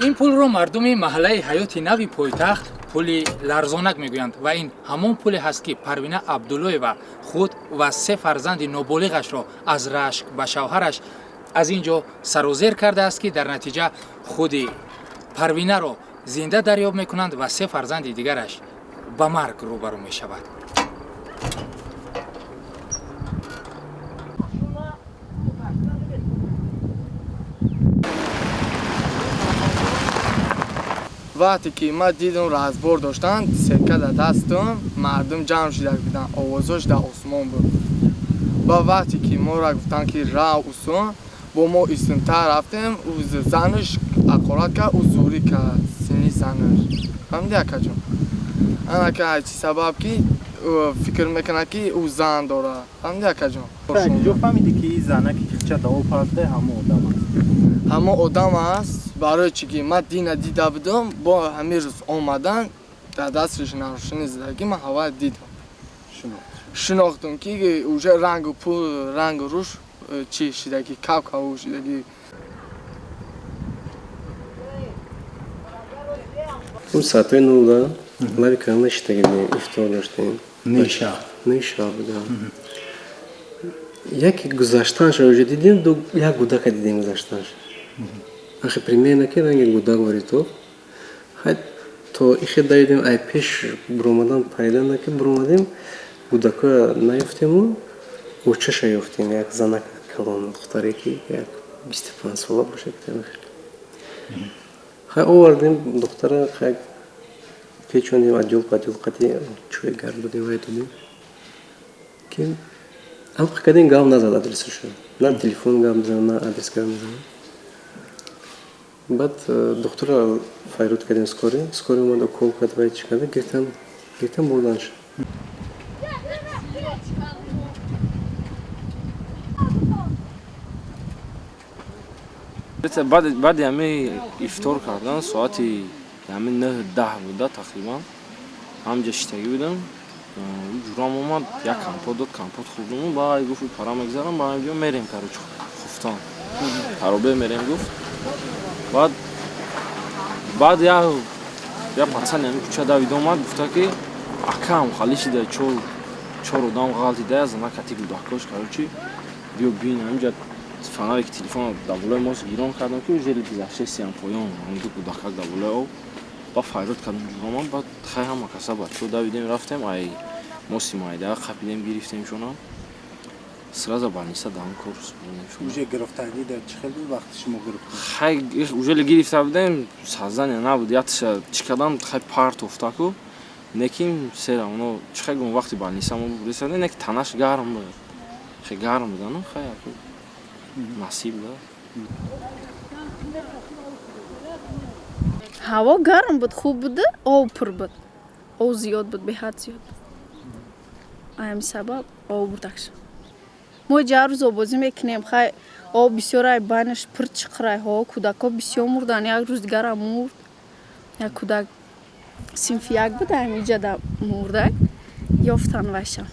Ин пулро мардуми маҳаллаи Ҳаёти Нави пойтахт пули ларзонак мегӯянд ва ин ҳамон пуле ҳаст, ки Парвина Абдуллоева худ ва се фарзанди ноболиғашро аз рашк ба шавҳараш аз ин ҷо сарозер кардааст, ки дар натиҷа худи Парвинаро зинда дарёб мекунанд ва се фарзанди дигараш ба марг рӯбарӯ мешавад. Вақте ки ман дидам, разбор доштанд, сетка дар дастам, мардум ҷамъ шуда буданд, овозош дар осмон буд. Ба вақте ки моро гуфтанд, ки рав усон, бо мо истунтар рафтем. Занаш ҳақорат кард, ӯ зӯрӣ кард сини занаш. Фаҳмиди, акаҷон? Анака чӣ сабаб ки фикр мекунад, ки ӯ зан дорад. Фаҳмиди, акаҷон? Куҷо фаҳмидӣ, ки ин занаки хича даво парда ҳамон одам аст? Ҳамон одам аст, барои чӣ ки ман дина дида будам, бо ҳамин рӯз омадан, дар дасташ нарушени зиндагӣ ман ҳава дидам, шинохтам, ки уже рангу пул, рангу рӯш чӣ шидагӣ, кав-кав шидагӣ. Соатҳои 9 лаби канал нишитагӣ будем, ифтор доштем. Неша? Неша буда. Яке гузаштанша уже дидем, як гудака дидем гузаштанша. Ахи, примерно ки ранги гудак варитов. Хай, то ихе давидем, ай пеш буромадан пайда наки буромадем, гудакоя наёфтему, очаша ёфтем, як занак калон, духтаре ки як 25 сола бошад. Хай, овардем духтара, хай, печондем, адёл падёл қати чӯи гарм додем, вай додем, ки алқа кардем, гап назад адресашо, на телефон гап мезанад, на адрес гап мезанад. Баъд духтура файруд кардем, скорый омад, укол кард, вай чӣ карда, гирифтан, гирифтан, бурданша. Баъди ҳамин ифтор кардан, соати ҳамин 9-10 буда тақрибан, ҳамҷа шиштагӣ будам. Ҷурам омад, як компот дод, компот хӯрдуму баъд гуфт: «Пара мегзарам, ба ҳамҷо мерем, короче, хуфтан харобе мерем», гуфт. Баъд як пацани ҳамин кӯча давид омад, гуфта ки акаам хали шида, чор одам ғалтида, зана кати гудакош, короче, биё бин. Ҳаминҷа фонарики телефон дар болои мост гирон кардам, ки уже гузаштесиям поён, ҳамду гудакак дар болои об. Ба файрод кардам, ҷуромад. Баъд хай, ҳама каса бачаҳо давидем, рафтем, ай мости майда қапидем, гирифтем шона, сразу больница даҳан кор. Уже гирифтагӣ дар чӣ хел буд, вақти шумо гирифтед? Хай, уже гирифта будем, сознания набуд, ятша чӣ кардам, хай, партофтаку, неким сера оно чӣ хай гум. Вақти больница мо ресадем, неки танаш гарм буд, хай, гарм будану, хай, насиб да. Ҳаво гарм буд, хуб буда, об пур буд, об зиёд буд, беҳад зиёд буд. Ҳамин сабаб об бурдак шуд. Мо ҷа рӯз обозӣ мекунем. Хай, об бисёрай, байнаш пур чиқрай. Ҳо, кӯдакҳо бисёр мурданд. Як рӯз дигарам мурд як кӯдак, синфи як буд, ҳамиҷада мурдак ёфтан вайша.